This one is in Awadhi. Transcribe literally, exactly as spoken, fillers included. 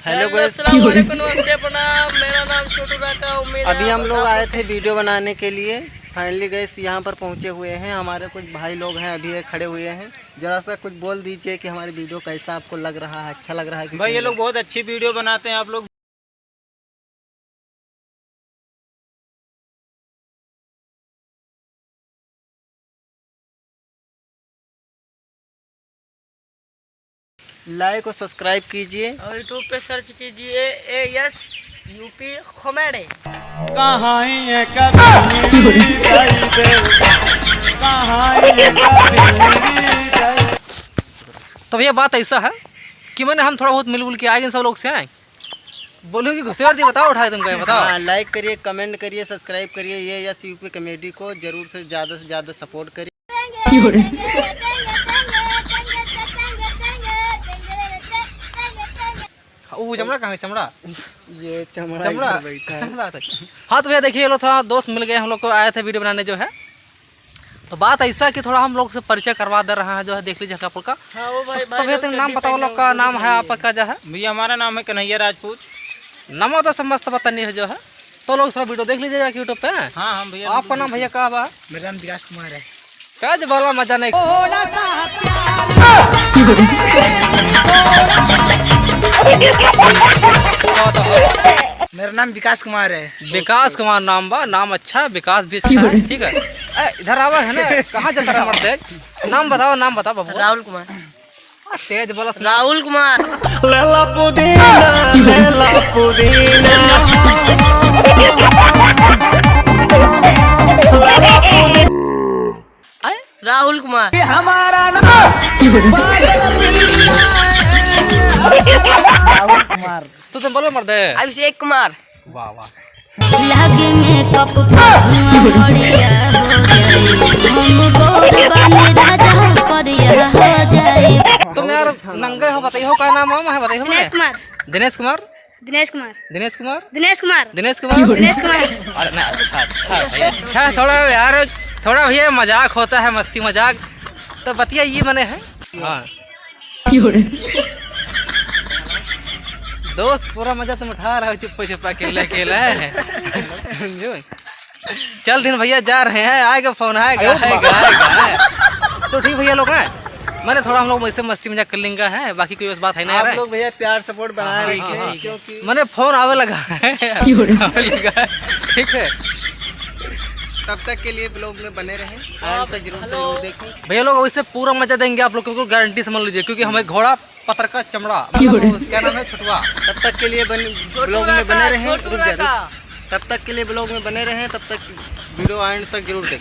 Hello guys। अस्सलाम वालेकुम, नमस्ते, प्रणाम। मेरा नाम छोटू राका, उम्मीद है अभी आप हम लोग आए थे video बनाने के लिए। Finally guys, यहाँ पर पहुँचे हुए हैं। हमारे कुछ भाई लोग हैं, अभी ये खड़े हुए हैं। जरा सा कुछ बोल दीजिए कि हमारी video कैसा आपको लग रहा है, अच्छा लग रहा है कि भाई, ये नहीं? लोग बहुत अच्छी video बनाते हैं आप लोग। Like और subscribe कीजिए। और YouTube पे search कीजिए A S U P comedy। कहाँ ये कभी जाइबे, कहाँ ये कभी जाइबे। तो भैया, बात ऐसा है कि मैंने, हम थोड़ा बहुत मिलजुल के आए इन सब लोग से, आए बोलूँ कि घुसेड़ दी, बताओ, उठाए तुमको, ये बताओ। हाँ, like करिए, comment करिए, subscribe करिए, A S U P comedy को जरूर से ज़्यादा से ज़्यादा support करिए। वो चमड़ा कहाँ है? चमड़ा? ये चमड़ा चमड़ा? इधर बैठा है। चमड़ा तो। हाँ, तो भैया, देखिए, ये लोग थोड़ा दोस्त मिल गए हम लोग को, आए थे video बनाने जो है। तो बात ऐसा कि थोड़ा हम लोग से परिचय करवा दे रहा है जो है, देख लीजिए हल्का फुल्का। हाँ, वो भाई, तो भाई भैया, लोग तुम नाम चड्डी बताओ, पहने लोग का हुए नाम है, चड्डी आपका क्या जो है? भैया, हमारा नाम है कन्हैया राजपूत। नाम तो सब मस्त बता नहीं है जो है, तो लोग थोड़ा video देख लीजिए जाके YouTube पे। हाँ, हाँ भैया, आपका नाम भैया का बा? मेरा नाम विकास कुमार है। का जो बोला, मजा नहीं। मेरा नाम विकास कुमार है। विकास कुमार नाम बा, नाम अच्छा है, विकास भी अच्छा है, ठीक है। ए, इधर आवा है ना, कहाँ जाता रहा मर्दे? नाम बताओ, नाम बताओ बाबू। राहुल कुमार। आ, तेज बोला। राहुल कुमार। लेला पुदीना, लेला पुदीना। लेला पुदीना। आए? राहुल कुमार। हमारा नाम राहुल कुमार। तू तो बोलो मर्दे। अभिषेक कुमार। वाह, वाह। लागे मेकअप पर धुआं बढ़िया हो जाए, हम गोर बानी राजा करिया हो जाए। तुम यार नंगे हो, बताइए हो का नाम है, बताइए हो दिनेश कुमार। दिनेश कुमार। दिनेश कुमार। दिनेश कुमार। दिनेश कुमार। दिनेश कुमार। दिनेश कुमार। अरे ना, अच्छा, अच्छा भैया, अच्छा, थोड़ा यार, थोड़ा भैया मजाक होता है, मस्ती मजाक, तो बतिया ये मने है। हाँ। दोस्त, पूरा मजा तुम उठा रहे हो, चुप्पे चुप्पा, अकेले अकेले। समझो? चल दिन भैया, जा रहे हैं, आएगा फोन, आएगा, आएगा, आएगा। तो ठीक भैया लोग हैं, मैंने थोड़ा हम लोग वैसे मस्ती मजाक कर लेंगे, हैं, बाकी कोई बस बात है नहीं आप रहे। लोग भैया प्यार support बनाए हाँ, रखिए, हाँ, हाँ। क्योंकि मैंने फोन आवे लगा है। आवे लगा है, ठीक है। तब तक के लिए vlog में बने रहें, end तक जरूर से जरूर देखें। भैया लोग, वैसे पूरा मजा देंगे आप लोग को, गारंटी समझ लीजिए, क्योंकि हमें घोड़ा पतर का चमड़ा, मतलब वो क्या नाम है, छुटवा। तब तक के लिए बन-, vlog में बने रहें, रुक जा, रुक। तब तक के लिए vlog में बने रहें, तब तक video end तक जरूर देखें।